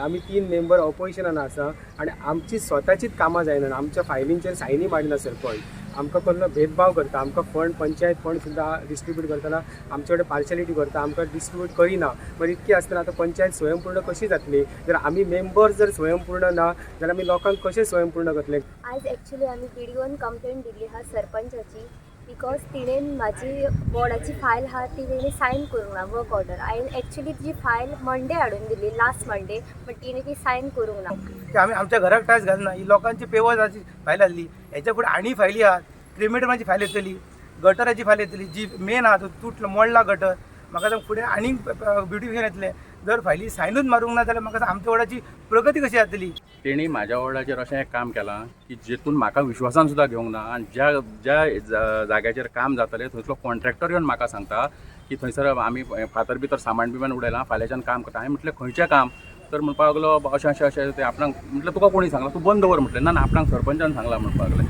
आमी 3 मेंबर ऑपोजिशनान आसा आनी आमची स्वताचीच कामां जायना, आमच्या फायलींचेर सायनी मारिना सरपंच, आमकां कसलो भेदभाव करता, आमकां फंड पंचायत फंड सुद्दां डिस्ट्रिब्यूट करतना आमचे कडेन पार्शलिटी करता, आमकां डिस्ट्रिब्यूट करिना. मागीर इतकी आसतना आतां पंचायत स्वयंपूर्ण कशी जातली? जर आमी मेंबर जर स्वयंपूर्ण ना जाल्यार आमी लोकांक कशें स्वयंपूर्ण करतले? आयज एक्चुली आमी बीडीओन कंप्लेंट दिल्ली आहा सरपंचाची, because तिणेन म्हाजी वॉर्डाची फायल आहा ती तेणी सायन करूंक ना वर्क ऑर्डर. हांवें एक्चुली तिजी फायल मंडे हाडून दिल्ली, लास्ट मंडे, बट तिणें ती सायन करूंक ना. की आमी आमच्या घराक टायल्स घालना. ही लोकांची पेवर्साची फायल आहली, हेच्या फुडें आनी फायली आहात. क्रिमिटमाची फायल येतली, गटराची फायल येतली, जी मेन आहा तो तुटलो मोडला गटर. म्हाका सांग फुडें आनीक ब्युटिफिकेशन येतलें. जर फायली सायनूच मारूंक ना जाल्यार म्हाका सांग आमच्या वॉर्डाची प्रगती कशी जातली? तेणी म्हाज्या वॉर्डाचेर अशें एक काम केलां की जितून म्हाका विश्वासान सुद्दां घेवंक ना आनी ज्या ज्या जाग्याचेर काम जातलें थंयसलो कॉन्ट्रॅक्टर येवन म्हाका सांगता की थंयसर आमी फातर भितर सामान बिमान उडयलां, फाल्यांच्यान काम करता. हांवें म्हटलें खंयचें काम? तर म्हणपाक लागलो अशें अशें अशें तें आपणाक. म्हटलें तुका कोणी सांगलां? तूं बंद दवर. म्हटलें ना ना, आपणाक सरपंचान सांगलां म्हणपाक लागलें.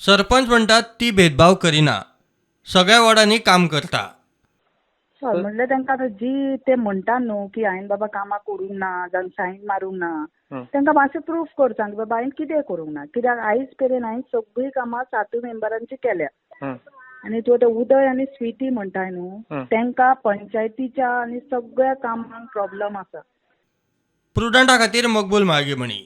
सरपंच म्हणटात ती भेदभाव करिना, सगळ्या वॉर्डांनी काम करता. हय, म्हणल्यार तांकां आतां जी ते म्हणटा न्हू की हांवें बाबा कामां करूंक ना जावं सायन मारूंक ना, तांकां मातशें प्रूफ कर सांग बाबा हांवें कितें करूंक ना. कित्याक आयज मेरेन हांवें सगळीं कामां सातूय मेंबरांची केल्या. आनी तूं आतां उदय आनी स्विती म्हणटाय न्हू, तांकां पंचायतीच्या आनी सगळ्या कामांक प्रॉब्लम आसा. प्रुडंटा खातीर मकबूल माळगेमणी.